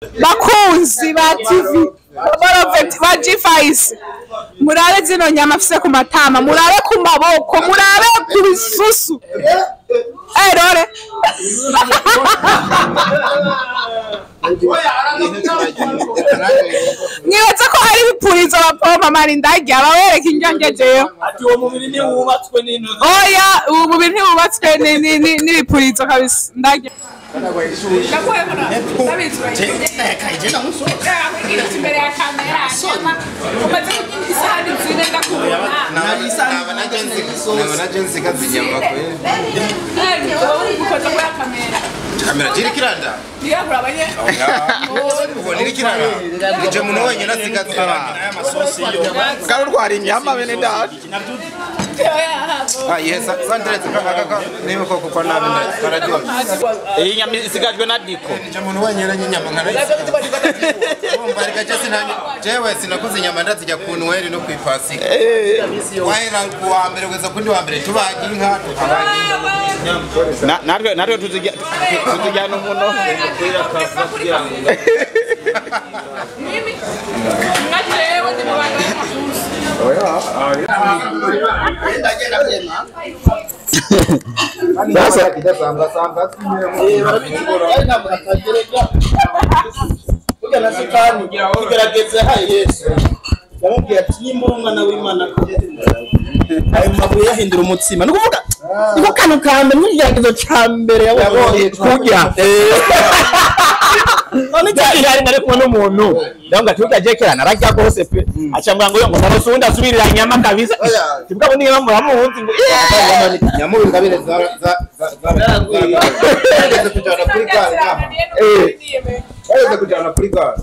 Bakunzi ba TV ba G5, murabe zino nyama afise ku matama, murabe ku maboko, murabe ku bisusu. Rore mwibaza ko hari ibipurizo bapompa mari ndarya babereka indyo. Ati uwo mubiri ntiwubatswe n'intuzi. Oya, uwo mubiri ntiwubatswe n'ibipurizo kabisa, ndarya. Imbere ya kamera umaze kugira isahani zine ndakubona. Ukoze kuri kamera. Kamera jiri kiranda. Ubona kiranda. Nije muntu wenyine asigaza Karurwara inyama bene data. Ah yes, sanderetse kaka niba koko kwa nabi kararyoshye. Iyi nyama isigajwe na Diko. Nije muntu wenyine nyinyama nkarayisiga. Urumva reka je sinanye jewe sinakuze inyama ndazijya ku Noel no kwipasika. Wahera ku wa mbere kugeza kundi wa mbere tubaga inka tukabaga. Natwe tuzijyana umuno. Burya na Satani kugerageza yahaye Yesu, yamubwiye ati nimba uri umwana w'Imana ayo mabuye yahindura umutsima. Ni ukuvuga niko kantu ka mbere n'ikigeragezo ca mbere yabonye kurya. None cyari Cyari nari kumwe n'umuntu ndavuga ati burya Jekera nararya rwose pe, acambwira ngo yo ngo narose uwundi asubirira nyama kabisa, kivuga ngo niba muramuhunzi ngo Nyamuru ngabire za za za za kujana kuri gare. Bageze kujana kuri gare.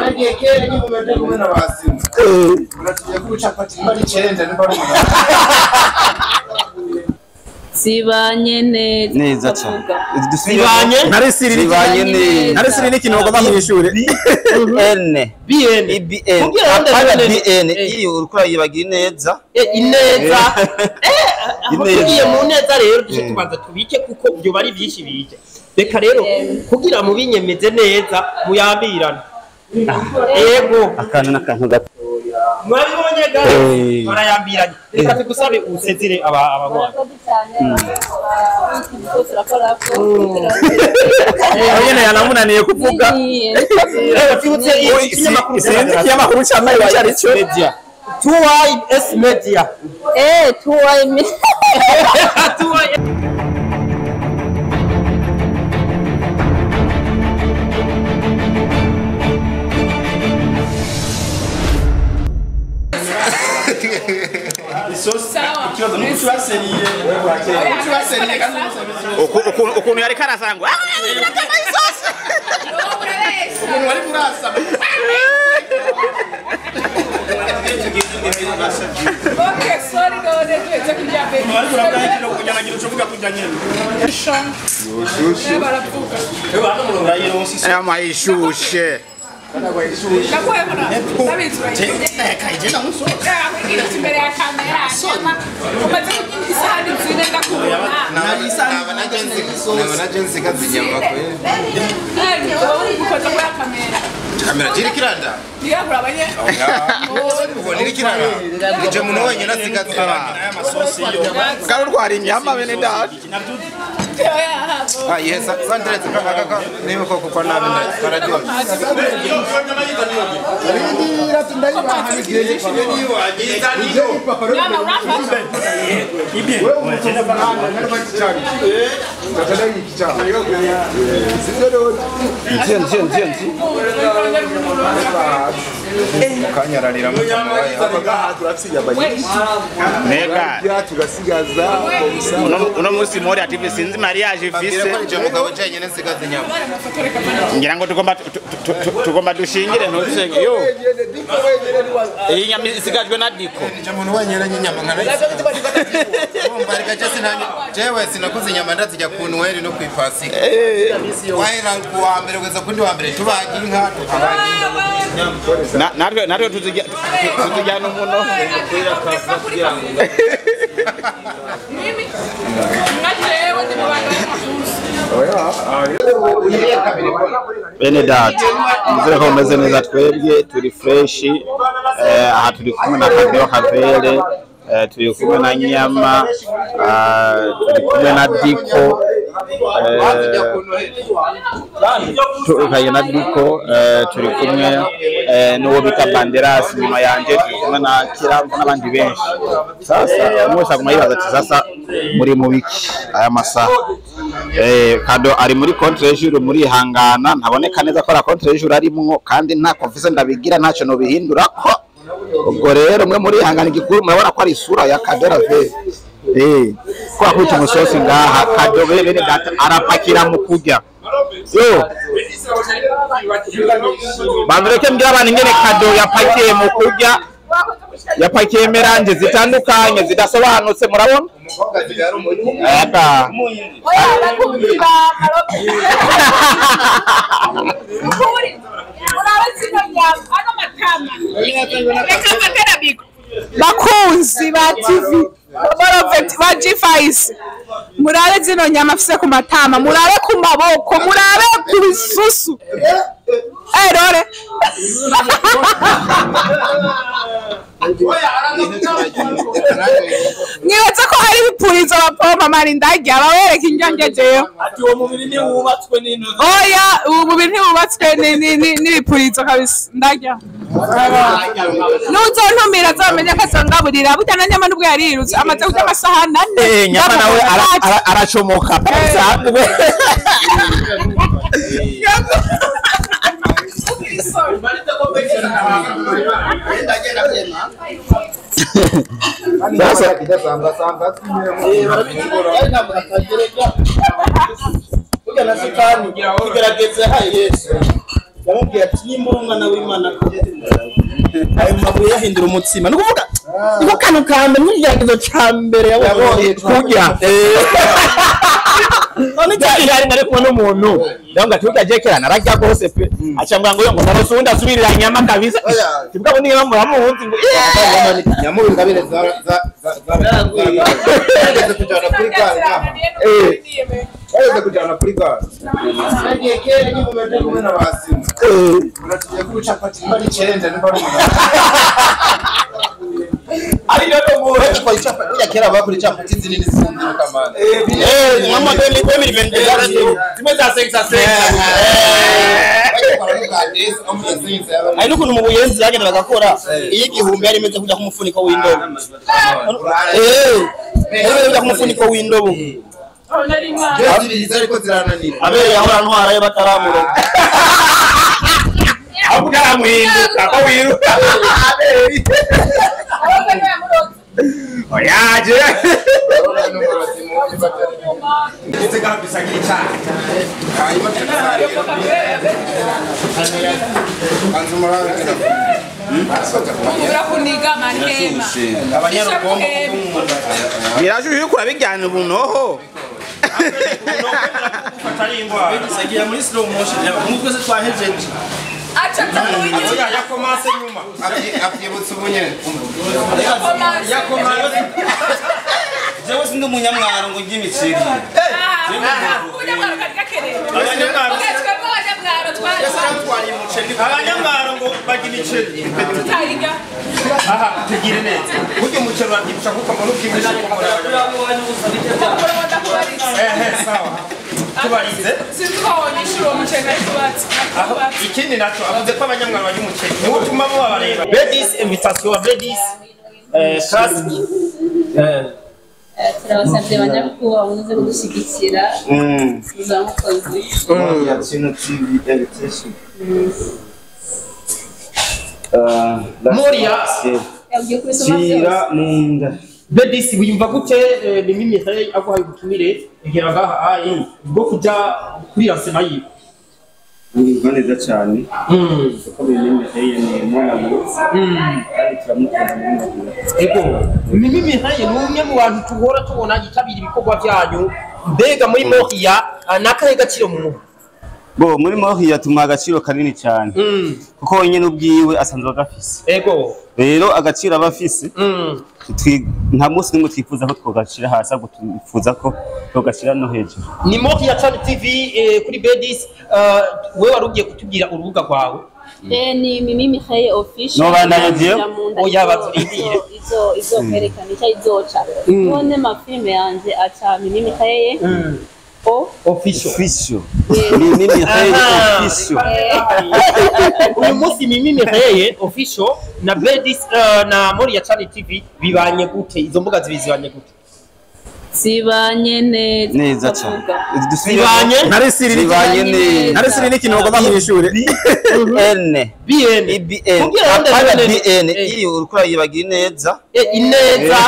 Nagiye kera nyuma ndi kumwe na basimu. Uratiye kucapati mari 9 nimba ari umunani. Zibanye neza. Neza cyane. Zibanye narisiri Zibanye neza. Narisiri n'ikintu bagomba mw'ishure. N BN BN Kugira ngo apana ndabone- BN iyo uriko urayibagira neza. Ineza aho Ineza. tugiye mu neza rero duce tubanza tubike kuko byo bari byinshi bije. Reka rero kugira mubinyemeze neza muyambirane. Ego Akantu n'akantu gato. mwabibonye ga barayambiranye. Reka tugusabe usezere aba abanywanyi. Murakoze cyane. Aho nyene yanamunaniye kuvuga. Rero twibutse ikinyamakuru Sinzi ikinyamakuru ca Mayi icyo ari cyo. Media 2YS Media. Tuwaye. 2YS. Sawa. Ukuntu yariko arasangwa. Okay, sorry none tuheze kurya mbere. Baravuga. Nyama ishushe. Imbere ya kamera umaze kugira isahani zine ndakubona. Naba nsigaza inyama kwe. Ukoze kuri kamera. Kamera jiri kiranda. Ubona kiranda. Nije muntu wenyine asigaza. Karurwara inyama bene data. Ah yes, sanderetse kaka niba koko kwa nabi kararyoshye. Kanyararira mu Mega tugasigaza uno munsi muri active sinzi mariage Babwira ifise ko nije mugabo jenyine nsigaza inyama. ngira ngo tugomba tugomba dushingire ntusenge yo. Iyi nyama isigajwe na Diko. Nije muntu wenyine nyinyama nkarayisiga. Urumva reka je sinanye jewe sinakuze inyama ndazijya ku Noel no kwipasika. Wahera ku wa mbere kugeza kundi wa mbere tubaga inka tukabaga. Natwe tuzijyana umuno. Bene data, nizere ko mumeze neza. Twebwe turi fresh, aha turi kumwe na Kadeo Kavere, turi kumwe na Nyama, turi kumwe na Diko, turi na Diko, turi kumwe n'uwo bita Banderas nyuma yanje, turi kumwe na Kiramvu n'abandi benshi. Sasa umwe wese aguma yibaza ati sasa muri mu biki aya masaha? Kado ari muri contre jour, muri hangana ntaboneka neza ko ara contre jour arimwo, kandi nta confesse ndabigira, ntacyo no bihindura ko. Ubwo rero mwe muri hangana, igikuru murabona ko ari isura ya Kado Ravere. Ko akubita umusosi ngaha Kado bene data arapakira mu kurya. Yo bandureke mbwira abantu ingene Kado yapakiye mu kurya, yapakiye merange zitandukanye zidasobanutse, murabona? Ata. Oya, abakunzi ba Marope. Ukuri, murabe zino nyama, ano matama. Reka mfate na micro. Bakunzi ba TV, Marope ba G5. Murabe zino nyama afise ku matama, murabe ku maboko, murabe ku bisusu. Rore. Mwibaza ko hari ibipurizo bapompa mani ndarya bawereka indyo ngejeyo. Ati uwo mubiri ntiwubatswe n'intuzi. Oya, uwo mubiri ntiwubatswe n'ibipurizo kabisa, ndarya. Nuzontumira azomenya ko azongaburira, burya na Nyama nubwo yarirutse amaze kurya amasahani ane. Nyama nawe aracomoka bisanzwe. Sasa Burya na Satani kigerageza yahaye Yesu, yamubwiye ati nimba uri umwana w'Imana ayo mabuye yahindura umutsima. Ni ukuvuga niko kantu ka mbere n'ikigeragezo ca mbere yabonye kurya. Nari nari kumwe n'umuntu ndamubwira ati burya je kera nararya rwose pe, aca ambwira ngo yo ngo narose uwundi asubirira nyama kabisa. Sibwabo niba muramuhunzi ngo Nyamuru ingabire zarageze kujana kuri gare ngaha. Bageze kujana kuri gare. Nagiye kera nyuma meze kumwe na basimu. Muratiye ko capati nimba ari 9 nimba ari 8. Ari rero mu Kwa icapati burya kera bakora icapati zinini zinini kamana. Mama 2022 zimwe za 5 hari n'ukuntu mu buyenzi bagenda bagakora iyo igihumbi yari imeze kujya ku mufuniko w'indobo. Yari imeze kujya ku mufuniko w'indobo. Ariko zirananira. Abere yahora ntwarayo bataramuroga. Ahubwo aramuhinduka ko wiruka. Oya je. Urakuniga mahema. Birashuye yuko urabijyana ubunoho. Agiye muri slow motion, nk'uko twese twahejeje. Aca Oya yakomase nyuma. Abyibutse ubunyene. Yakomase. Jewe sindi umunyamwaro ngo njye imiceri. Umunyamwaro karya kerere. Abanyamwaro. Twebwe abanyamwaro twari umuceri. Abanyamwaro ngo barya imiceri. Tutayiga. Aha, tugire neza. Burya umuceri urabyibusha kuko mbona ubyibushye. Sawa. Tubarize. Sinzi ko wonyishura uwo muceri nari kubatse. Ikindi naco avuze ko abanyamwaro barya umuceri. Niwo utuma mubabareba. Bedis invitation wa Bedis. Classic. Turabasabye abanyakubahwa muze kudushyigikira muzamukozi. Moria Yagiye kubisoma byose. Bedis wiyumva gute Mimi Mireille aguhaye ubutumire egera ngaha ayi bwo kuja kuri lancement yiwe? Niyumva neza cyane kuko Mimi Mireille ni umwana mwiza kandi turamukunda muri make. Ego Mimi Mireille ni umwe mu bantu tuhora tubona yitabira ibikorwa byanyu, mbega muri Moria nakahe gaciro mu muha? Bo muri Moria tumuha agaciro kanini cyane, kuko wenyine ubwiwe asanzwe agafise. Ego. Rero agaciro aba afise, nta munsi n'umwe twifuza ko twogashira hasi, ahubwo twifuza ko twogashira no hejuru. Ni Moria Channel TV kuri Bedis. Wewe wari ugiye kutubwira urubuga rwawe. Ni Mimi Mihaye official. Nobandanya jewe? Oya, baturindire. Izo kwerekana icyo izoca. None mafilme yanje aca Mimi Mihaye o official. Official. Mimi Mihaye official. Uyu munsi Mimi Mihaye official na Bedis na Moria Channel TV bibanye gute? Izo mbuga zibiri zibanye gute? Zibanye neza. Neza cyane. Zibanye? Zibanye neza. Narisiri n'ikintu bagomba mw'ishure. BN. BN. BN. Kugira ngo Apana ndabone- BN. Iyo uriko urayibagira neza. Ineza.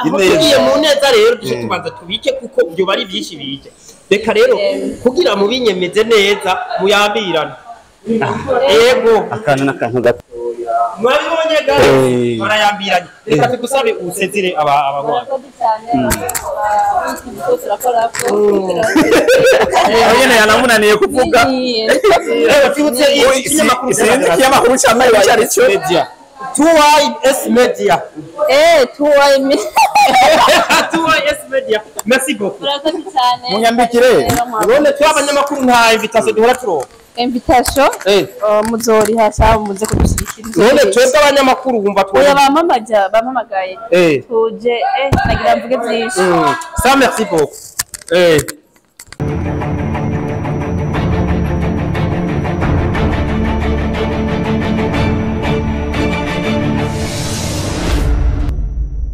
Aho Ineza. tugiye mu neza rero duce tubanza tubike kuko byo bari byinshi bije. Reka rero kugira mubinyemeze neza muyambirane. Ego. Akantu n'akantu gato. Mwabibonye ga? Barayambiranye. Reka tugusabe usezere aba abanywanyi. Murakoze cyane. Ko turakora ko. Aho nyene yanamunaniye kuvuga. Twibutse ikinyamakuru Sinzi ikinyamakuru ca Mayi icyo ari cyo. Media. 2YS Media. 2Y Media. 2YS Media. Merci beaucoup. Murakoze cyane. Munyambikire. None twe abanyamakuru nta invitation duhora turonka. Invitation muzoriha sawa muze kudushyigikira. None twebwe abanyamakuru wumva Oya, twebwe. bampamagaye. Tuje nagira mvuge byinshi. Ça merci beaucoup.